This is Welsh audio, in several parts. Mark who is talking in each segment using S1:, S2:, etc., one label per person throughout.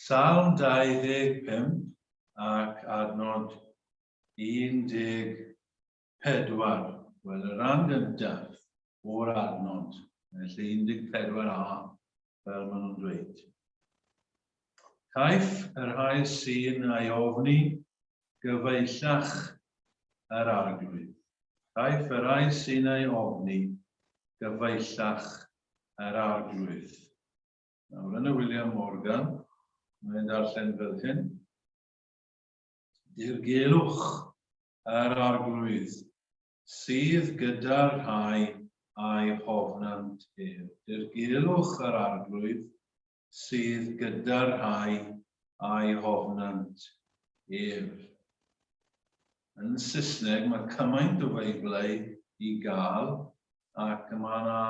S1: Salm 25 ac adnod 14. Wel, y rhan gyntaf o'r adnod, felly 14a, fel maen nhw'n dweud. Caiff y rhai sy'n ei ofni gyfeillach yr arglwydd. Caiff y rhai sy'n ei ofni gyfeillach yr arglwydd. Nawr, yn y William Morgan, mae'n darllen fel hyn. Dirgelwch yr arglwydd sydd gyda'r rhai a'i hofnant ef. Dirgelwch yr arglwydd sydd gyda'r rhai a'i hofnant ef. Yn Saesneg mae cymaint o Feiblau i gael ac mae yna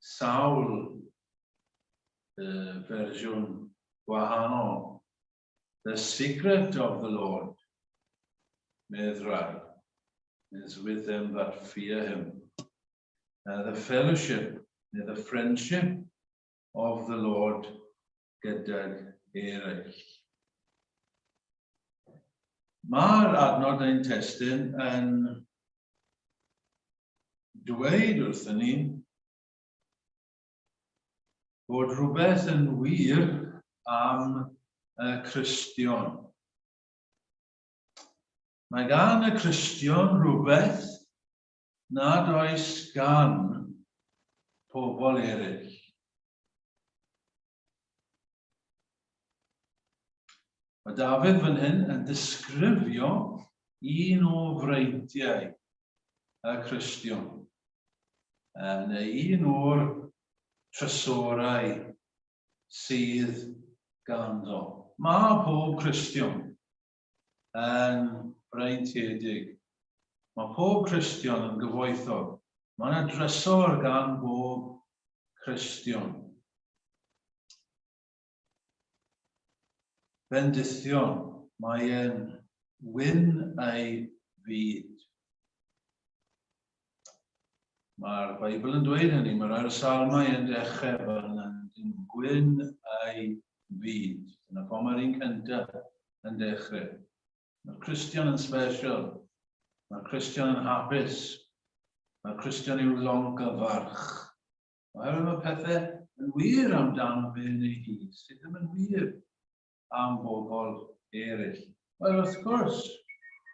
S1: sawl fersiwn gwahanol. The secret of the Lord, medd rai, is with them that fear him. The fellowship, neu the friendship of the Lord gydag eraill. Mae'r adnod ein testun yn dweud wrthyn ni bod rhywbeth yn wir am y Cristion. Mae gan y Cristion rhywbeth nad oes gan pobl eraill. Mae Dafydd fan hyn yn disgrifio un o freintiau y Cristion, neu un o'r trysorau sydd ganddo. Mae pob Cristion yn freintiedig. Mae pob Cristion yn gyfoethog. Mae yna drysor gan bob Cristion. Bendithion, mae e'n wyn ei fyd. Mae'r Beibl yn dweud hynny, mae rhai'r salmau yn dechrau fel yna, yn gwyn ei fyd. Dyna ffordd mae'r un cyntaf yn dechrau. Mae'r Cristion yn special. Mae'r Cristion yn hapus. Mae'r Cristion i'w longyfarch. Oherwydd mae pethau yn wir amdano fe neu hi, sydd ddim yn wir am bobl eraill. Wel, wrth gwrs,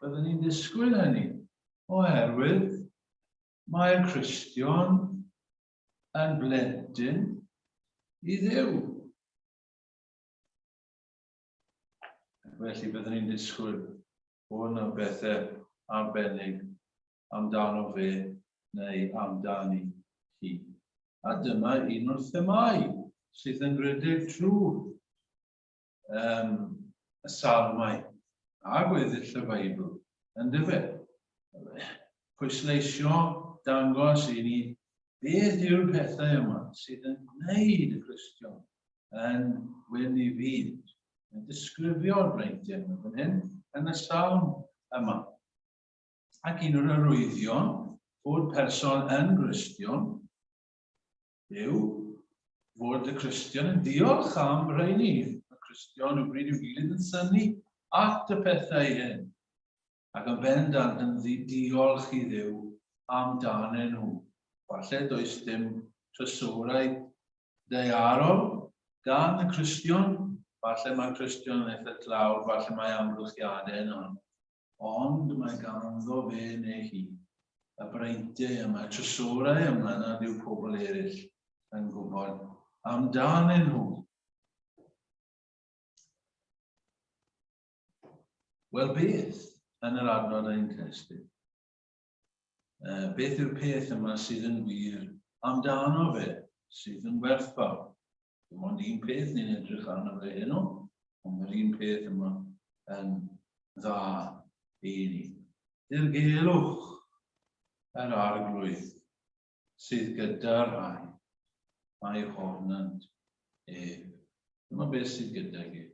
S1: byddwn ni'n disgwyl hynny, oherwydd mae'r Cristion yn blentyn i Dduw. Ac felly byddwn ni'n disgwyl bod yna bethau arbennig amdano fe neu amdani hi. A dyma un o'r themâu sydd yn rhedeg trwy um, y salmau a gweddill y Beibl, yn dyfe? Pwysleisio, dangos i ni beth yw'r pethau yma sydd yn gwneud y Cristion yn wyn i fyd. Yn disgrifio'r breintiau yma fan hyn yn y salm yma. Ac un o'r arwyddion fod person yn Gristion yw fod y Cristion yn diolch am rheini. Y Cristion o bryd i'w gilydd yn synnu at y pethau hyn ac yn bendant yn diolch i Dduw amdanyn nhw. Falle does dim trysorau daearol gan y Cristion, falle mae'r Cristion yn eitha tlawd, falle mae amgylchiadau yn anodd. Ond mae ganddo fe neu hi y breintiau yma, y trysorau yma nad yw pobl eraill yn gwybod amdanyn nhw. Wel, beth yn yr adnod ein testun? Beth yw'r peth yma sydd yn wir amdano fe, sydd yn werthfawr? Dim ond un peth ni'n edrych arno fe heno, ond mae'r un peth yma yn dda i ni. Dirgelwch yr arglwydd sydd gyda rhai a'i hofnant ef. Dyma beth sydd gydag ef.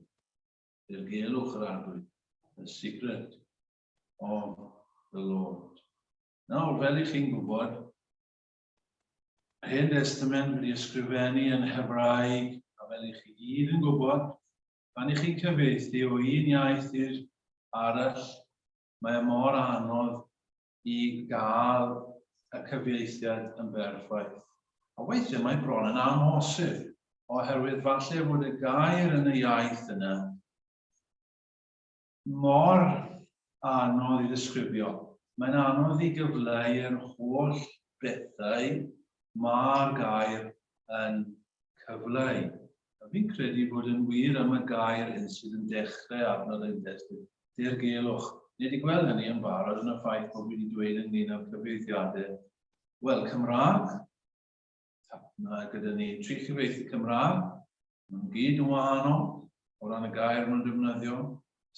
S1: Dirgelwch yr arglwydd, the secret of the Lord. Nawr, fel i chi'n gwybod, Hen Destament wedi ysgrifennu yn Hebraeg, a fel i chi gyd yn gwybod, pan i chi'n cyfieithu o un iaith i'r arall, mae e mor anodd i gael y cyfieithiad yn berffaith. A weithiau mae bron yn amhosib, oherwydd falle fod y gair yn y iaith yna mor anodd i ddisgrifio. Mae'n anodd i gyfleu'r holl bethau mae'r gair yn cyfleu. A fi'n credu bod yn wir am y gair hyn sydd yn dechrau adnodd ein testun, dirgelwch. Ni wedi gweld hynny yn barod yn y ffaith bod wedi dweud ynglyn â'r cyfieithiadau, wel, Cymraeg, mae gyda ni tri chyfieithu Cymraeg, maen nhw gyd yn wahanol o ran y gair maen nhw'n defnyddio,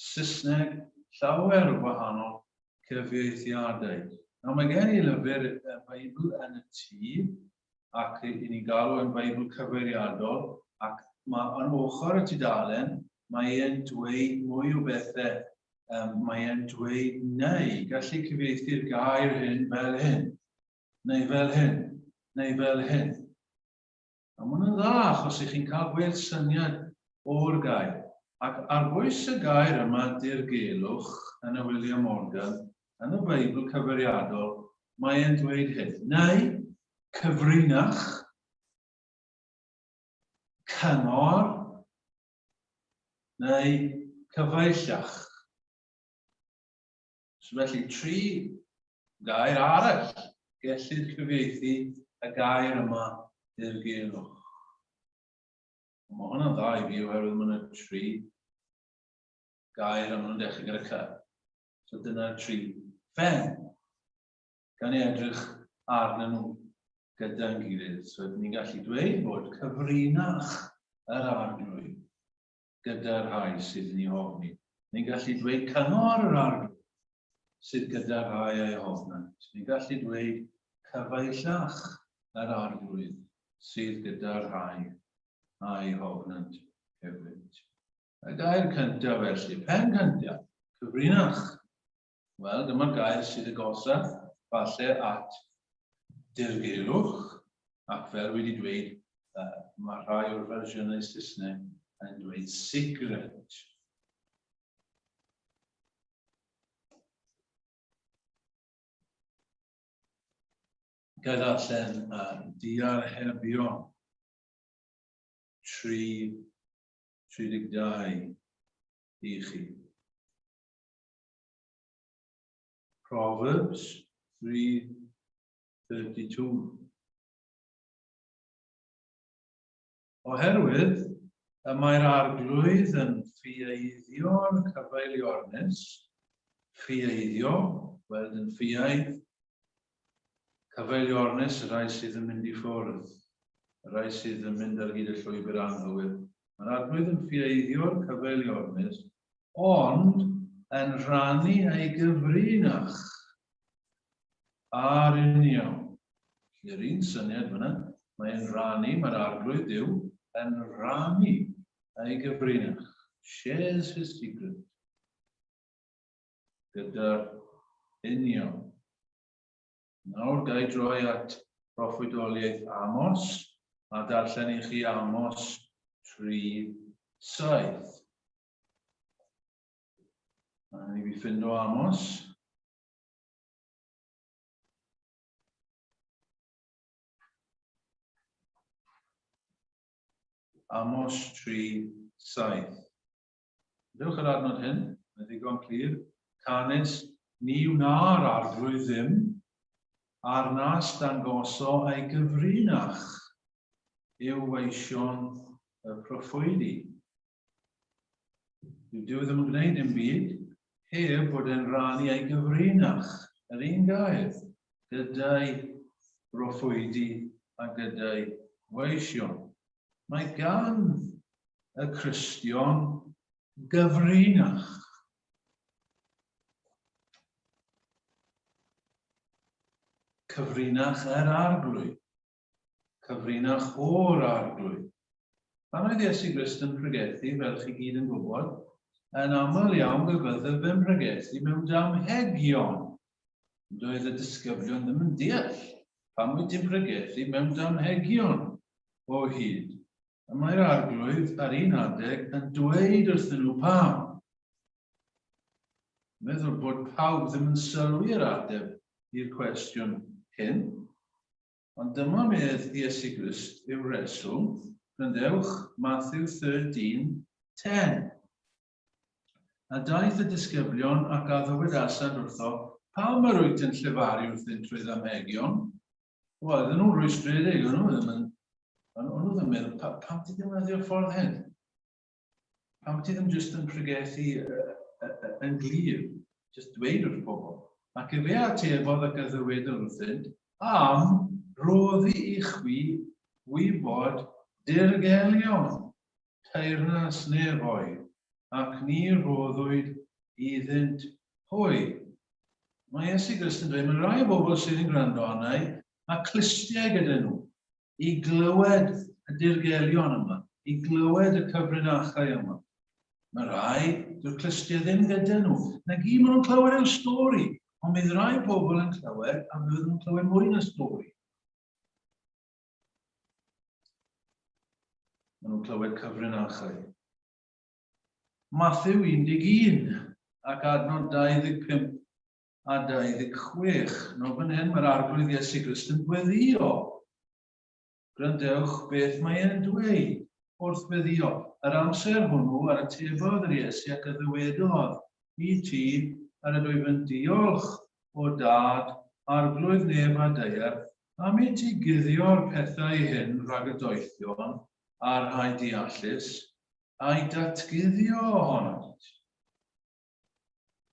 S1: Saesneg, llawer o wahanol cyfieithiadau. Nawr mae gen i lyfr y Beibl yn y tŷ, ac i ni'n galw yn Beibl cyfeiriadol, ac mae yn ochr y tudalen, mae e'n dweud mwy o bethau. Um, mae e'n dweud neu gallu cyfieithu'r gair hyn fel hyn, neu fel hyn, neu fel hyn. A mae hwnna'n dda, achos i chi'n cael gwell syniad o'r gair. Ac ar bwys y gair yma, dirgelwch, yn y William Morgan, yn y Beibl cyfeiriadol, mae e'n dweud hyn. Neu, cyfrinach, cyngor, neu cyfeillach. So felly, tri gair arall gellid cyfieithu y gair yma dirgelwch. Mae hwnna'n dda i fi oherwydd mae yna tri gair a maen nhw'n dechrau gyda cy. So dyna'r tri phen. Gan ei edrych arnyn nhw gyda'n gilydd. So ni'n gallu dweud bod cyfrinach yr arglwydd gyda'r rhai sydd yn ei hofni. Ni'n gallu dweud cyngor yr arglwydd sydd gyda'r rhai a'i hofnant. Ni'n gallu dweud cyfeillach yr arglwydd sydd gyda'r rhai a'i hofnant hefyd. Y gair cyntaf felly, pen cyntaf, cyfrinach. Wel, dyma'r gair sydd agosaf, falle, at dirgelwch, ac fel wedi dweud, uh, mae rhai o'r fersiynau Saesneg yn dweud secret. Gael ddarllen uh, diarhebion 3, 32 i chi. Proverbs 3:32. Oherwydd y mae'r arglwydd yn ffieiddio cyfeiliornus, ffieiddio, weld yn ffiaidd, cyfeiliornus y rhai sydd yn mynd i ffwrdd, y rhai sydd yn mynd ar hyd y llwybr anghywir. Mae'r arglwydd yn ffieiddio cyfeiliornus, ond yn rhannu ei gyfrinach a'r union. Felly yr un syniad fyna, mae'n rhannu, mae'r arglwydd Duw yn rhannu ei gyfrinach. Shares his secret. Gyda'r union. Nawr ga i droi at broffwydoliaeth Amos a darllen i chi Amos 3, 7. A ni fi ffindo Amos. Amos 3, 7. Dewch yr adnod hyn, mae'n ddigon clir. Canys ni wna'r arglwydd ddim, a'r nas dangoso ei gyfrinach i'w weision y proffwydi. Dyw Duw ddim yn gwneud dim byd heb fod e'n rhannu ei gyfrinach, yr un gair, gyda'i broffwydi a gyda'i weision. Mae gan y Cristion gyfrinach. Cyfrinach yr Arglwydd. Cyfrinach o'r Arglwydd. Pan oedd Iesu Grist yn pregethu, fel chi gyd yn gwybod, yn aml iawn fe fydde fe'n pregethu mewn damhegion. Doedd y disgyblion ddim yn deall pam wyt ti'n pregethu mewn damhegion o hyd. Y mae'r Arglwydd ar un adeg yn dweud wrthyn nhw pam. Meddwl bod pawb ddim yn sylwi'r ateb i'r cwestiwn hyn. Ond dyma medd Iesu Grist yw'r reswm, gwrandewch, Matthew 13, 10. A daeth y disgyblion ac a ddywedasant wrtho, Pam yr wyt yn llefaru wrthynt trwy ddamhegion? Wel, oedden nhw'n rwystredig, o'n nhw ddim yn... O'n nhw ddim yn meddwl, pa, pam ti defnyddio'r ffordd hyn? Pam ti ddim jyst yn pregethu yn glir, jyst dweud wrth bobl? Ac efe atebodd ac a ddywedodd wrthynt, Am roddi i chwi wybod dirgelion teyrnas nefoedd, ac ni roddwyd iddynt hwy. Mae Iesu Grist yn dweud, mae rai o bobl sydd yn gwrando arna i, mae clustiau gyda nhw i glywed y dirgelion yma, i glywed y cyfrinachau yma. Mae rai, dyw'r clustiau ddim gyda nhw. Na gyd maen nhw'n clywed yw'r stori, ond bydd rai pobl yn clywed a bydd nhw'n clywed mwy na stori. Maen nhw'n clywed cyfrinachau. Mathew 11 ac adnod 25 a 26. Nawr fan hyn mae'r Arglwydd Iesu Grist yn gweddio. Gwrandewch beth mae e'n dweud wrth weddio. Yr amser hwnnw ar atebodd yr Iesu ac a ddywedodd i ti, yr ydwyf yn diolch o Dad, Arglwydd nef a daear, Am i ti guddio'r pethau hyn rhag y doethion a'r rhai deallus, a'u datguddio ohonynt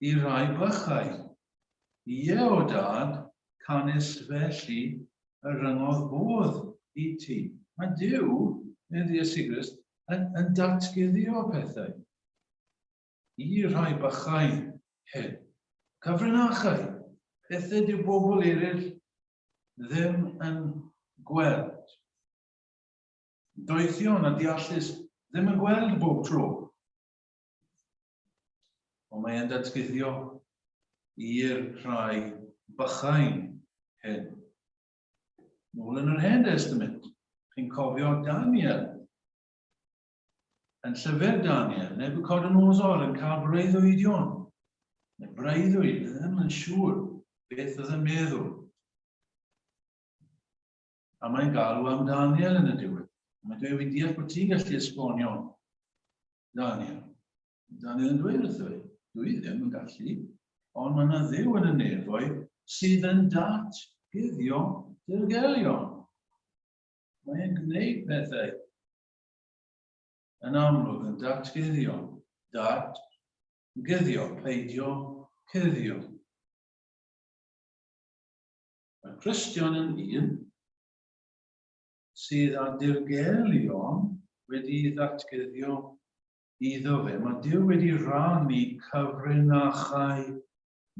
S1: i'r rhai bychain. Ie, o Dad, canys felly y rhyngodd bodd i ti. Mae Duw, medd Iesu Grist, yn, yn datguddio pethau i'r rhai bychain hyn. Cyfrinachau, pethau dyw bobl eraill ddim yn gweld. Doethion a deallus ddim yn gweld bob tro. Ond mae e'n datguddio i'r rhai bychain hyn. Nôl yn yr Hen Testament, chi'n cofio Daniel. Yn llyfr Daniel, Nebuchadnezzar yn cael breuddwydion. Neu breuddwyd, ddim yn siŵr beth oedd yn meddwl. A mae'n galw am Daniel yn y diwedd. Mae'n dweud, wy'n deall bod ti'n gallu esbonio Daniel. Daniel yn dweud wrtho fi, dwi ddim yn gallu, ond mae yna Dduw yn y nefoedd sydd yn datguddio dirgelion. Mae'n gwneud pethau yn amlwg yn datguddio, dat, guddio, peidio cuddio. Mae Cristion yn un sydd â dirgelion wedi ddatguddio iddo fe. Mae Duw wedi rhannu cyfrinachau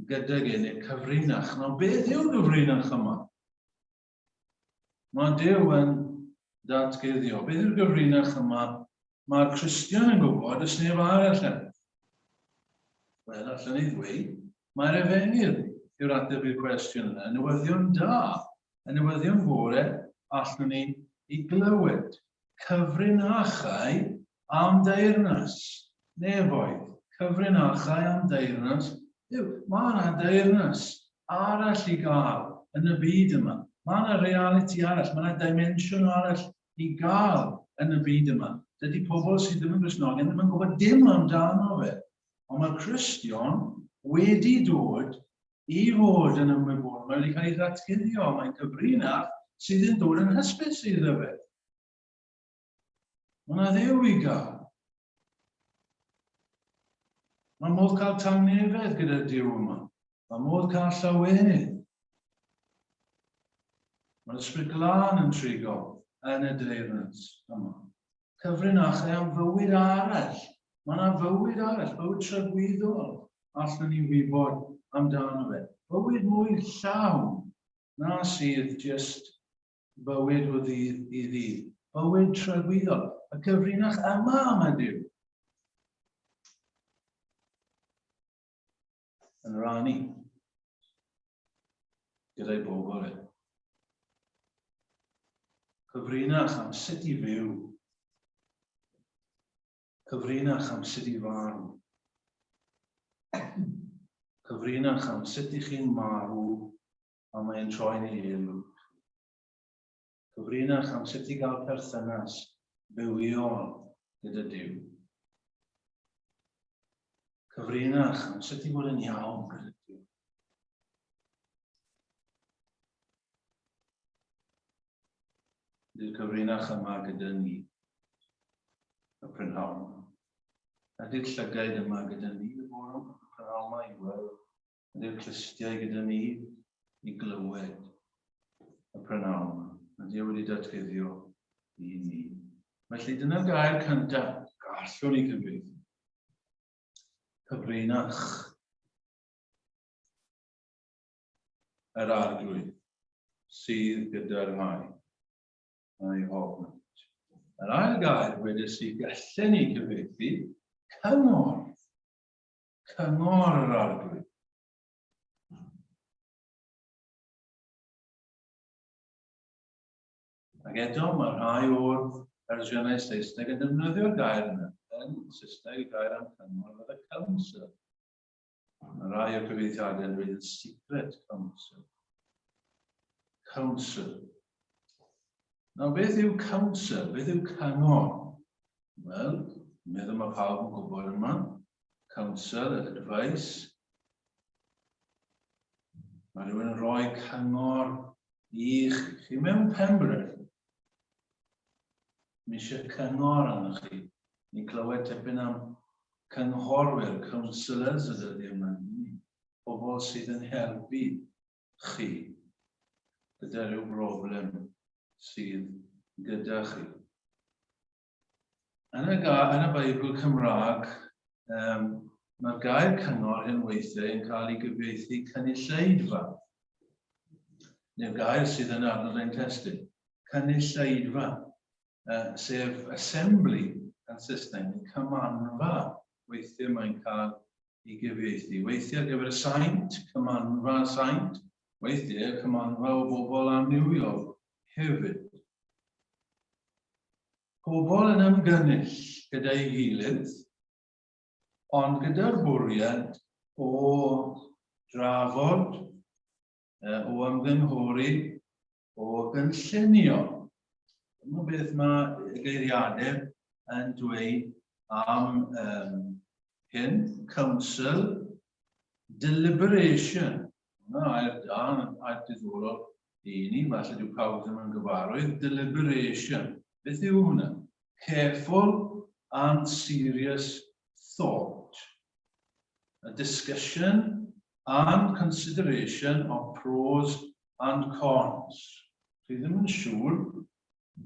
S1: gydag e, neu cyfrinach. Nawr, beth yw'r gyfrinach yma? Mae Duw yn datguddio. Beth yw'r gyfrinach yma? Mae'r Cristion yn gwybod, ys neb arall yn. Wel, allan ni ddweud, mae'r efengyl yw'r ateb i'r cwestiwn yna. Y newyddion da, y newyddion gore allwn ni i glywed. Cyfrinachau am deyrnas. Nefoedd. Cyfrinachau am deyrnas. Duw, mae yna deyrnas arall i gael yn y byd yma. Mae yna realiti arall, mae yna dimensiwn arall i gael yn y byd yma. Dydy pobl sydd ddim yn Gristnogion ddim yn gwybod dim amdano fe. Ond mae'r Cristion wedi dod i fod yn ymwybodol, mae wedi cael ei ddatguddio, mae'n cyfrinach sydd yn dod yn hysbys iddo fe. Mae yna Dduw i gael. Mae modd cael tangnefedd gyda Duw yma. Mae modd cael llawenydd. Mae'r Ysbryd Glân yn trigo yn y deyrnas yma. Cyfrinachau am fywyd arall. Mae yna fywyd arall, bywyd tragwyddol, allwn ni wybod amdano fe. Bywyd mwy llawn na sydd jyst bywyd o ddydd i ddydd. Bywyd tragwyddol. Y cyfrinach yma am y Duw. Yn rhannu gyda'i bobl e. Cyfrinach am sut i fyw. Cyfrinach am sut i farw. Cyfrinach am sut i chi'n marw a mae'n troi'n elw. Cyfrinach am sut i gael perthynas bywiol gyda Duw. Cyfrinach am sut i fod yn iawn gyda Duw. Ydy'r cyfrinach yma gyda ni y prynhawn? Ydy'r llygaid yma gyda ni y bore y prynhawn yma i weld? Ydy'r clustiau gyda ni i glywed y prynhawn yma? Ydy e wedi datguddio i ni? Felly dyna'r gair cyntaf gallwn ni cyfieithu. Cyfrinach. Yr Arglwydd sydd gyda'r rhai a'i hofnant. Yr ail gair wedes i gallen ni cyfieithu, cyngor. Cyngor yr Arglwydd. Ac eto, mae rhai o'r fersiynau Saesneg yn defnyddio'r gair yna. Yn Saesneg, y gair am cyngor oedd y counsel. Mae rhai o'r cyfieithiadau yn dweud yn secret counsel. Counsel. Nawr, beth yw counsel? Beth yw cyngor? Wel, meddwl mae pawb yn gwybod yma. Counsel, advice. Mae rhywun yn rhoi cyngor i chi. Chi mewn penbryn. Mae eisiau cyngor arnoch chi. Ni'n clywed tipyn am cynghorwyr, counsellors y dyddiau yma. Pobl sydd yn helpu chi gyda rhyw broblem sydd gyda chi. Yn y, yn y Beibl Cymraeg, um, mae'r gair cyngor hyn weithiau yn cael ei gyfieithu cynulleidfa. Neu'r gair sydd yn adnodd ein testun. Cynulleidfa, uh, sef assembly yn Saesneg, neu cymanfa, weithiau mae'n cael ei gyfieithu. Weithiau ar gyfer y saint, cymanfa saint, weithiau cymanfa o bobl amrywiol hefyd. Pobl yn ymgynnull gyda'i gilydd, ond gyda'r bwriad o drafod, o ymgynghori, o gynllunio. Dyma beth mae y geiriadur yn dweud am um, hyn, council, deliberation. Hwna air da, air diddorol i ni, falle dyw pawb ddim yn gyfarwydd. Deliberation. Beth yw hwnna? Careful and serious thought. A discussion and consideration of pros and cons. Chi ddim yn siŵr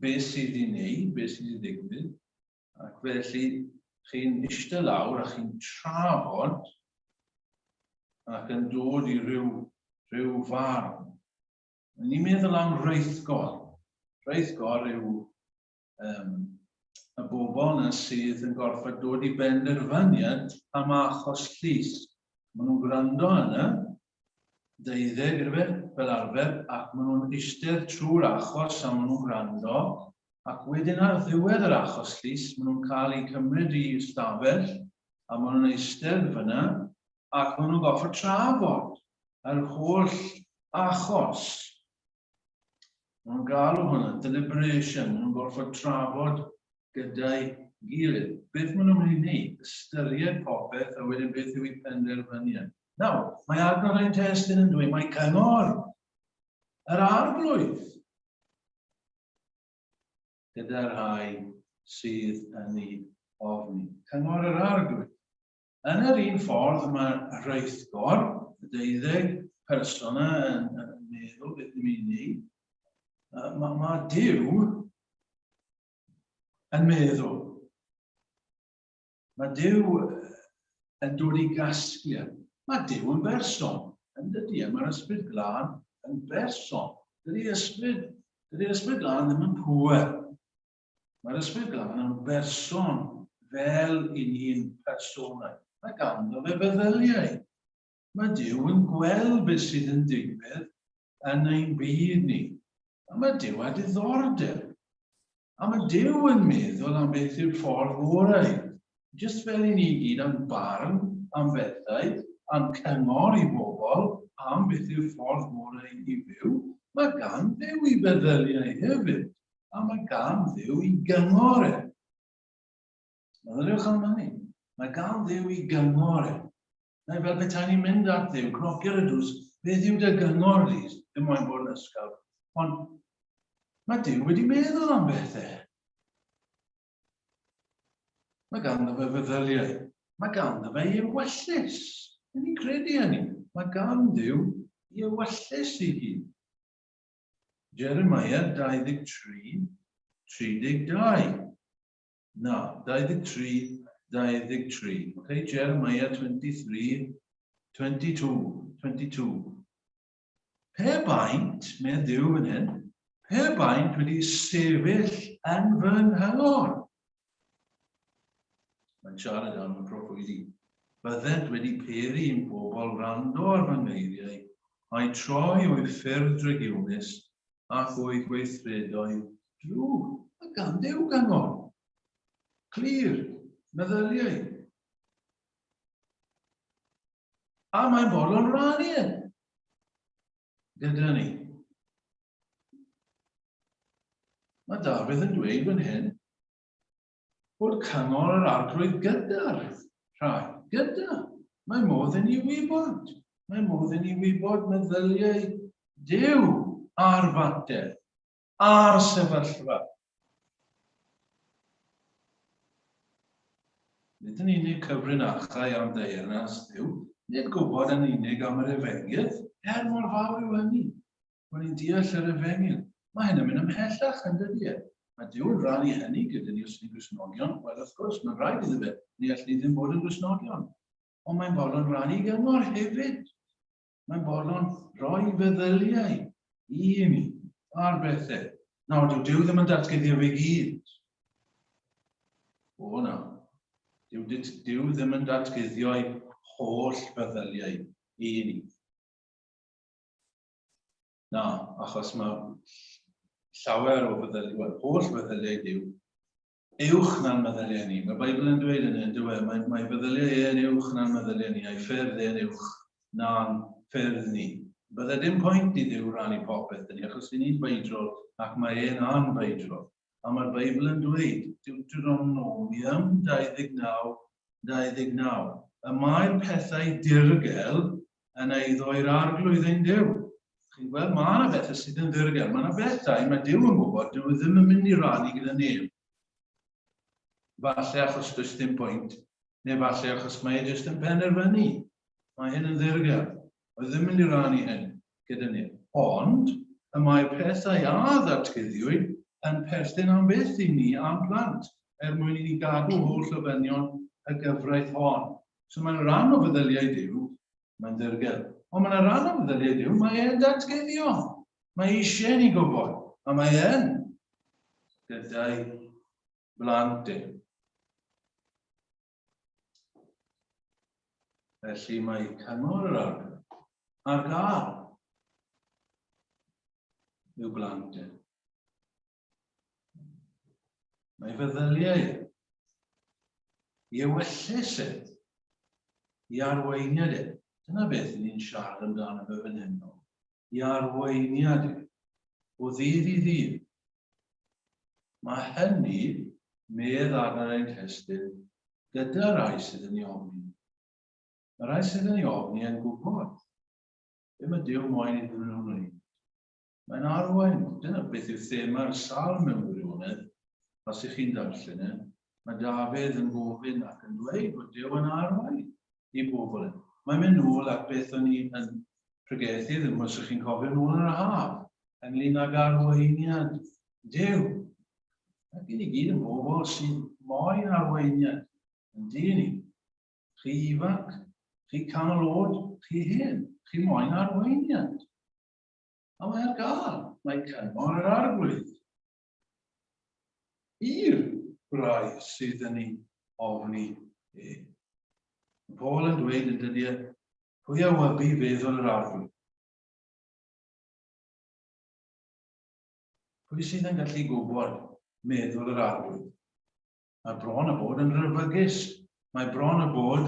S1: beth sydd i wneud, beth sydd i ddigwydd, Ac felly, chi'n eistedd lawr a chi'n trafod ac yn dod i ryw, rhyw farn. Ni'n meddwl am reithgor. Reithgor yw um, y bobl yna sydd yn gorfod dod i benderfyniad am achos llys. Maen nhw'n gwrando yna, deuddeg yrfe, fel arfer, ac maen nhw'n eistedd trwy'r achos a maen nhw'n gwrando, Ac wedyn ar ddiwedd yr achos llys, maen nhw'n cael eu cymryd i ystafell a maen nhw'n eistedd fyna ac maen nhw'n gorfod trafod yr holl achos. Maen nhw'n galw hwnna deliberation, maen nhw'n gorfod trafod gyda'i gilydd. Beth maen nhw'n mynd i wneud? Ystyried popeth a wedyn beth yw eu penderfyniad. Nawr, mae adnodd ein testun yn dweud mae cyngor yr arglwydd gyda'r rhai sydd yn ei ofni. Cyngor yr Arglwydd. Yn yr un ffordd mae rheithgor, y deuddeg person yna yn, yn meddwl beth ni'n mynd i wneud. Mae, mae Duw yn meddwl. Mae Duw yn dod i gasgliad. Mae Duw yn berson, yn dydy? A mae'r Ysbryd Glân yn berson. Dydy Ysbryd, dydy'r Ysbryd Glân ddim yn pŵer. Mae'r Ysbryd Glân yn berson fel i ni'n personau. Mae ganddo fe feddyliau. Mae Duw yn gweld beth sydd yn digwydd yn ein byd ni. A mae Duw â diddordeb. A mae Duw yn meddwl am beth yw'r ffordd orau. Jyst fel i ni gyd am barn am bethau, am cyngor i bobl am beth yw'r ffordd gorau i fyw, mae gan Dduw i feddyliau hefyd, a mae gan Dduw i gyngor e. Meddyliwch am hynny. Mae gan Dduw i gyngor e. Neu fel petai ni'n mynd at Dduw, cnocio ar y drws, beth yw dy gyngor di? Ddim moyn bod yn ysgaf. Ond mae Duw wedi meddwl am bethau. Mae ganddo fe feddyliau. Mae ganddo fe ei ewyllys. Yn ni'n credu hynny. Mae gan Dduw ei ewyllys ei hun. Jeremiah 23, 32. Na, 23, 23. Okay, Jeremiah 23, 22, 22. Pe baent, medd Duw fan hyn, pe baent wedi sefyll yn fy nghyngor. Mae'n siarad am y proffwydi. Byddent wedi peri i'm pobl wrando ar fy ngeiriau, a'u troi o'u ffyrdd drygionus ac o'u gweithredoedd drwg. Mae gan Dduw gyngor. Clir, meddyliau. A mae'n fodlon rannu e gyda ni. Mae Dafydd yn dweud fan hyn bod cyngor yr arglwydd gyda'r rhai. Gyda. Mae modd i ni wybod. Mae modd i ni wybod meddyliau Duw ar fater, ar sefyllfa. Nid yn unig cyfrinachau am deyrnas Dduw, nid gwybod yn unig am yr efengyl, er mor fawr yw hynny. Bod ni'n deall yr efengyl. Mae hyn yn mynd ymhellach, yn dydy e? Mae Duw yn rhannu hynny gyda ni os ni'n Gristnogion. Wel, wrth gwrs, mae'n rhaid iddo fe. Ni all ni ddim bod yn Gristnogion. Ond mae'n fodlon rhannu gyngor hefyd. Mae'n fodlon rhoi feddyliau i ni ar bethau. Nawr, dyw Duw ddim yn datguddio fe gyd. O na. Dyw, Duw ddim yn datguddio'i holl feddyliau i ni. Na, achos mae llawer o feddyliau, wel, holl feddyliau Duw, uwch na'n meddyliau ni. Mae'r Beibl yn dweud hynny, yn dyw e? Mae, mae feddyliau e'n uwch na'n meddyliau ni, a'i ffyrdd e'n uwch na'n ffyrdd ni. Bydde dim pwynt i Dduw rannu popeth 'da ni, achos ni ni'n feidrol ac mae e'n anfeidrol. A mae'r Beibl yn dweud, Deuteronomium 29, 29, y mae'r pethau dirgel yn eiddo i'r Arglwydd ein Duw. Chi'n gweld, mae yna bethau sydd yn ddirgel. Mae yna bethau mae Duw yn gwybod, dyw e ddim yn mynd i rannu gyda neb. Falle achos does dim pwynt, neu falle achos mae e jyst yn penderfynu. Mae hyn yn ddirgel. Mae ddim yn mynd i rannu hyn gyda neb. Ond, y mae pethau a ddatguddiwyd yn perthyn am byth i ni a'n plant, er mwyn i ni gadw holl ofynion y gyfraith hon. So mae'n rhan o feddyliau Duw, mae'n ddirgel. Ond mae'n rhan o feddyliau Duw, mae e'n datguddio. Mae eisiau ni gwybod, a mae e'n gyda'i blant e. Felly mae cyngor yr arglwydd ar gael i'w blant e. Mae feddyliau i ewyllys e, i arweiniad e. Dyna beth ni'n siarad amdano fe fan hyn. I arweiniad e, o ddydd i ddydd. Mae hynny, medd arfer ein testun, gyda rai sydd yn ei ofni. Mae rai sydd yn ei ofni yn gwybod be mae Duw moyn iddyn nhw wneud. Mae'n arwain, dyna beth yw thema'r salm mewn gwirionedd, os ych chi'n darllen e, mae Dafydd yn gofyn ac yn dweud bod Duw yn arwain i bobl. E. Mae'n mynd nôl at beth o'n i yn pregethu, ddim os ych chi'n cofio nôl yn yr haf, ynglyn ag arweiniad Duw. Ac i ni gyd yn bobl sydd moyn arweiniad, yn dyn ni. Chi ifanc, chi canol oed, chi hen, chi moyn arweiniad. A mae ar gael. Mae cyngor yr Arglwydd i'r rhai sydd yn ei ofni e. Mae Paul yn dweud yn dydy e, pwy a wybu feddwl yr Arglwydd? Pwy sydd yn gallu gwybod meddwl yr Arglwydd? Mae bron a bod yn rhyfygus. Mae bron y bod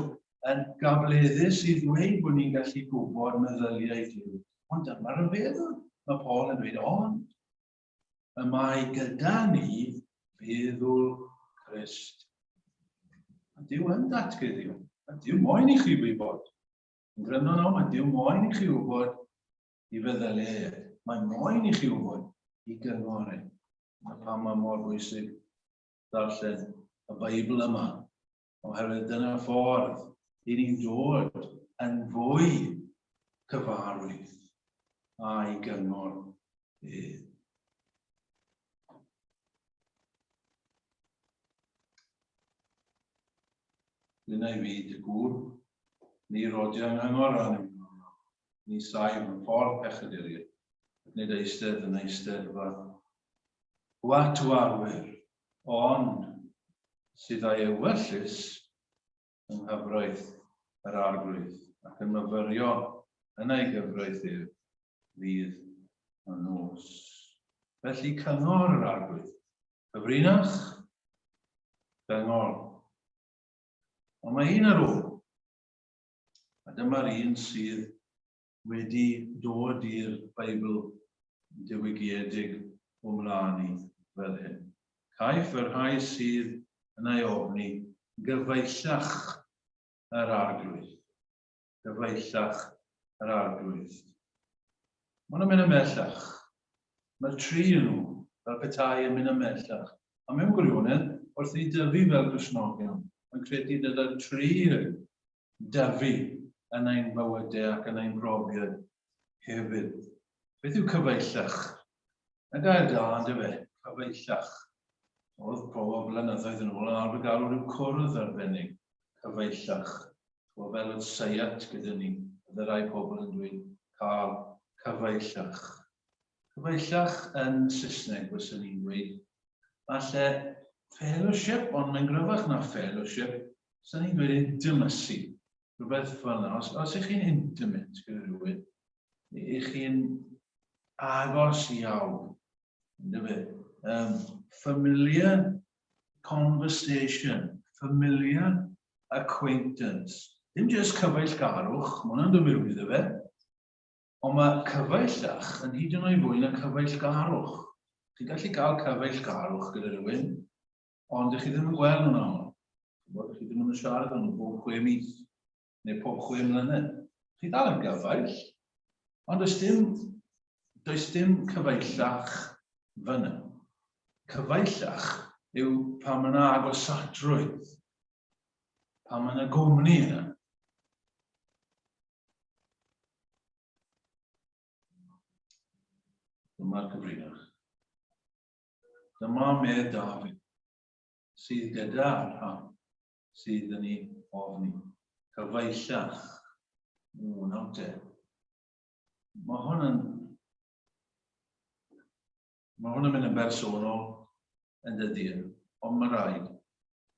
S1: yn gableddus i ddweud bod ni'n gallu gwybod meddyliau Duw. Ond dyma ryfeddod. Mae Paul yn dweud, ond y mae gyda ni feddwl Crist. A Duw yn datguddio. A Duw moyn i chi wybod. Yn gryno nawr, mae Duw moyn i chi wybod i feddyliau e. Mae moyn i chi wybod i gyngor e. A pam mae mor bwysig darllen y Beibl yma, oherwydd dyna'r ffordd i ni'n dod yn fwy cyfarwydd â'i gyngor e. Dyna i fi dy gŵr, ni rodio yng nghyngor â ni. Ni saif yn ffordd pechaduriaid, ac nid eistedd yn eisteddfa gwatwarwyr, ond sydd â'i ewyllys yng nghyfraith yr Arglwydd, ac yn myfyrio yn ei gyfraith ef ddydd a nos. Felly cyngor yr Arglwydd. Cyfrinach, cyngor. Ond mae un ar ôl. A dyma'r un sydd wedi dod i'r Beibl diwygiedig o mlaen i fel hyn. Caiff y rhai sydd yn ei ofni gyfeillach yr Arglwydd. Gyfeillach yr Arglwydd. Mae nhw'n mynd ymhellach. Mae'r tri yn nhw, fel petai yn mynd ymhellach. A mewn gwirionedd, wrth i dyfu fel Cristnogion, mae'n credu dyla'r tri dyfu yn ein bywydau ac yn ein profiad hefyd. Beth yw cyfeillach? Y gair da, ynddo fe? Cyfeillach. Oedd pobl blynyddoedd yn ôl yn arfer galw rhyw cwrdd arbennig, cyfeillach. Wel, fel oedd seiat gyda ni, bydde rai pobl yn dweud cael cyfeillach. Cyfeillach yn Saesneg, fyswn i'n dweud. Falle fellowship, ond mae'n gryfach na fellowship. Swn i'n dweud intimacy, rhywbeth fel yna. Os, os ych chi'n intimate gyda rhywun, ych chi'n agos iawn, ynddo fe? Um, familiar conversation, familiar acquaintance. Dim jyst cyfeillgarwch, mae hwnna'n dod mewn iddo fe, ond mae cyfeillach yn hyd yn oed fwy na cyfeillgarwch. Chi'n gallu cael cyfeillgarwch gyda rhywun, Ond ych chi ddim yn gweld nhw'n aml. Chibod, ych chi ddim yn siarad â nhw bob chwe mis, neu pob chwe mlynedd. Chi dal yn gyfaill, ond does dim, does dim cyfeillach fyna. Cyfeillach yw pan mae yna agosatrwydd, pan mae yna gwmni yna. Dyma'r cyfrinach. Dyma medd Dafydd, sydd gyda rhan sydd yn ei ofni. Cyfeillach. O, nawr te. Mae hwn yn... Mae hwn yn mynd yn bersonol yn dydy, e? ond mae rhaid.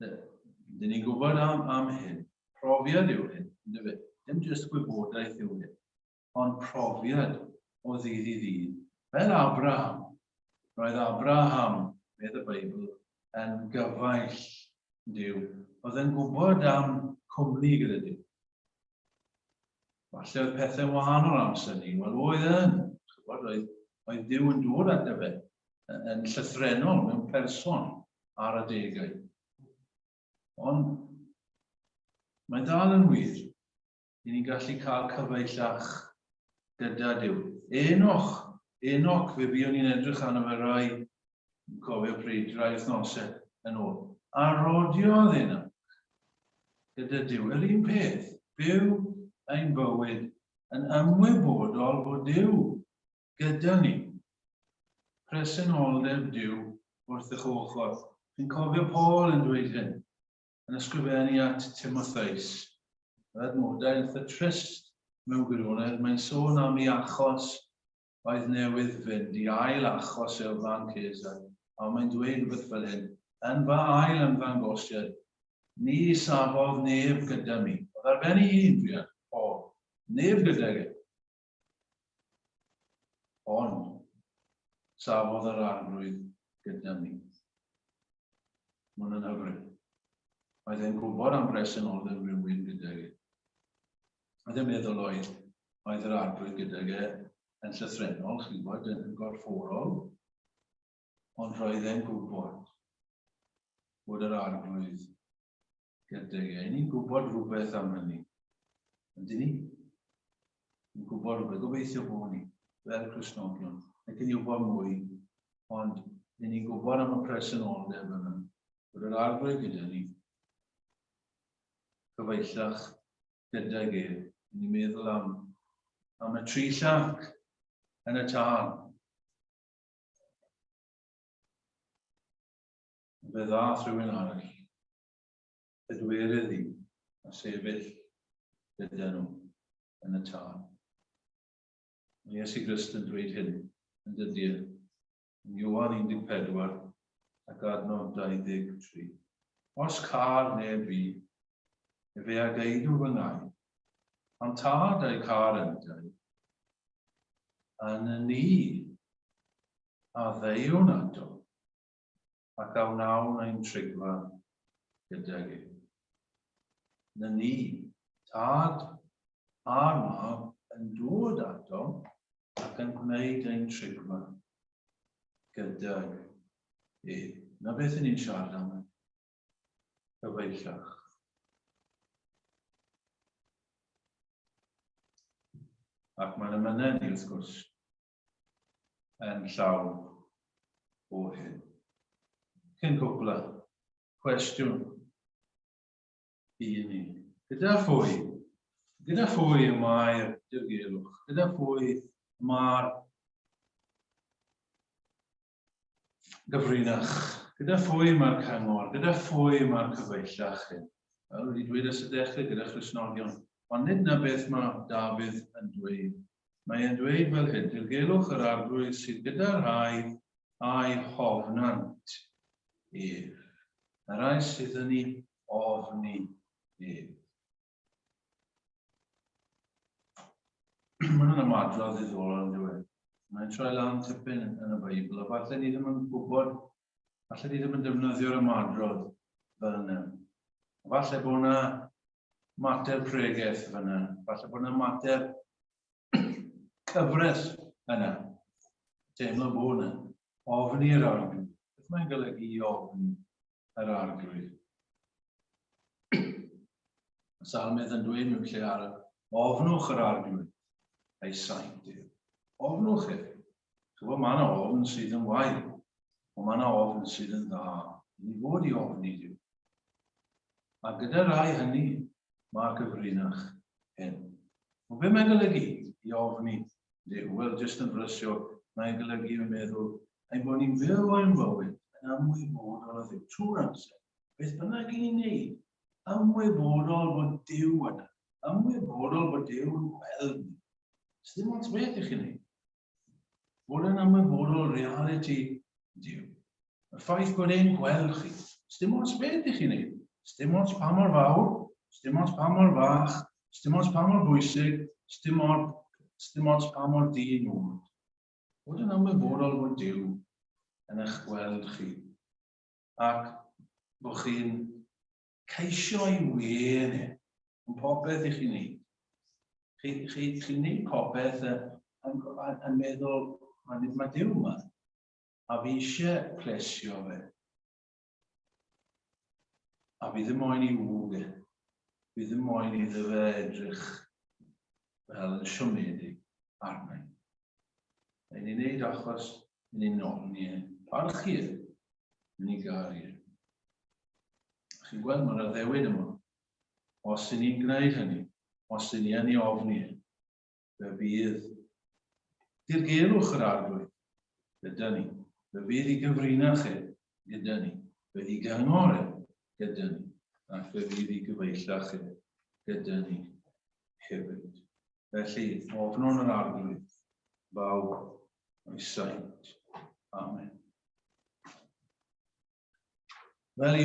S1: Dyn ni'n gwybod am, am hyn. Profiad yw hyn, ynddo fe? Dim jyst gwybodaeth yw hyn. ond profiad o ddydd i ddydd. Fel Abraham, roedd Abraham, medd y Beibl, yn gyfaill Duw. Oedd yn gwybod am cwmni gyda Duw. Falle oedd pethau'n wahanol amser ni. Wel, oedd yn. Chybod, oedd, oedd Duw yn dod at fe yn llythrenol mewn person ar adegau. Ond mae dal yn wir. i ni'n gallu cael cyfeillach gyda Duw. Enoch, Enoch, fe fuon ni'n edrych arno fe rai, yn cofio pryd, rai wythnosau yn ôl. A rodiodd Enoch gyda Duw. Yr un peth, byw ein bywyd yn ymwybodol fod Duw gyda ni. Presenoldeb Duw wrth eich ochr. Chi'n cofio Paul yn dweud hyn? yn ysgrifennu at Timotheus. Yr adnodau eitha trist mewn gwirionedd, mae'n sôn am ei achos oedd newydd fynd, i ail achos e o flaen Caesar, a mae'n dweud rhywbeth fel hyn, yn fy ail ymddangosiad, ni safodd neb gyda mi. Oedd ar ben ei hun, druan, Paul. Neb gydag e. Ond, safodd yr arglwydd gyda mi. Mae hwnna'n hyfryd. Oedd e'n gwybod am bresenoldeb rhywun gydag e. Oedd e'n meddwl oedd, oedd yr arglwydd gydag e yn llythrennol, chi'n gwybod, yn gorfforol, ond roedd e'n gwybod bod yr arglwydd gydag e. Ni'n gwybod rhywbeth am hynny. Yndyn ni? Ni'n gwybod rhywbeth. Gobeithio bod ni, fel Cristnogion. Ac yn wybod mwy, ond ni'n gwybod am y presenoldeb yna. Bod yr arglwydd gyda ni, cyfeillach gydag e. Ni'n meddwl am, am y tri llac yn y tân. Fe ddaeth rhywun arall, pedwerydd un, a sefyll gyda nhw yn y tân. Mae Iesu Grist yn dweud hyn yn dydy e, yn Ioan 14 ac adnod 23. Os car neb fi, efe a geidw fy ngau, ond tad a'i car yntau, a ni a ddeuwn ato, ac a wnawn ein trigfa gydag ef. Na ni, tad a'r mab, yn dod ato ac yn gwneud ein trigfa gydag ef. Na beth ni'n siarad am cyfeillach. Ac mae'n ymynedd ni, wrth gwrs, yn llawn o hyn. Cyn cwpla, cwestiwn i ni. Gyda phwy? Gyda phwy y mae'r dirgelwch? Gyda phwy mae'r gyfrinach? Gyda phwy mae'r cyngor? Gyda phwy mae'r cyfeillach hyn? Wel, wedi dweud ers y dechrau gyda Christnogion. Ond nid na beth mae Dafydd yn dweud. Mae e'n dweud fel hyn, dirgelwch yr arglwydd sydd gyda rhai a'i hofnant ef. Y rhai sydd yn ei ofni ef. Mae hwnna'n ymadrodd ddiddorol yn dweud. Mae'n troi lan tipyn yn y Beibl, a falle ni ddim yn gwybod, falle ni ddim yn defnyddio'r ymadrodd fel yna. Falle bod yna mater pregeth fyna, falle bod yna mater cyfres yna. Teimlo bod yna. Ofni yr arglwydd. Beth mae'n golygu i ofni yr arglwydd? Y salmydd yn dweud mewn lle arall, ofnwch yr arglwydd, ei saint ef. Ofnwch ef. Chybod, mae yna ofn sydd yn wael, ond mae yna ofn sydd yn dda. Ni fod i ofni Duw. A gyda rai hynny, mae'r gyfrinach hyn. Ond be mae'n golygu i ofni Duw? Wel, jyst yn brysio, mae'n golygu yn meddwl ein bod ni'n fyw ein bywyd yn ymwybodol o Dduw trwy'r amser. Beth bynnag i ni'n neud, ymwybodol bod Duw yna, ymwybodol bod Duw yn gweld ni. Sdim ots beth i chi'n neud. Bod yn ymwybodol realiti Duw. Y ffaith bod e'n gweld chi. Sdim ots beth i chi'n neud. Sdim ots pa mor fawr, sdim ots pa mor fach, sdim ots pa mor bwysig, sdim ots, sdim ots pa mor di-nod. Bod yn ymwybodol bod Duw yn eich gweld chi ac bod chi'n ceisio ei wên e yn popeth i chi'n neud. Chi'n chi, chi neud popeth yn, yn, yn meddwl, mae, mae Duw yma, a fi eisiau plesio fe. A fi ddim moyn i wg e. Fi ddim moyn iddo fe edrych fel yn siomedig arna i. Mae'n ni'n neud achos ni'n ofni e, parchu e, ni'n garu e. Chi'n gweld, mae'r addewid yma. Os y'n ni'n gwneud hynny, os y'n ni yn ei ofni e, fe fydd dirgelwch yr arglwydd gyda ni. Fe fydd i gyfrinach e gyda ni. Fe fydd i gyngor e gyda ni. Ac fe fydd i gyfeillach e gyda ni hefyd. Felly, ofnwn yr arglwydd, bawb o'i saint. Amen. Fel i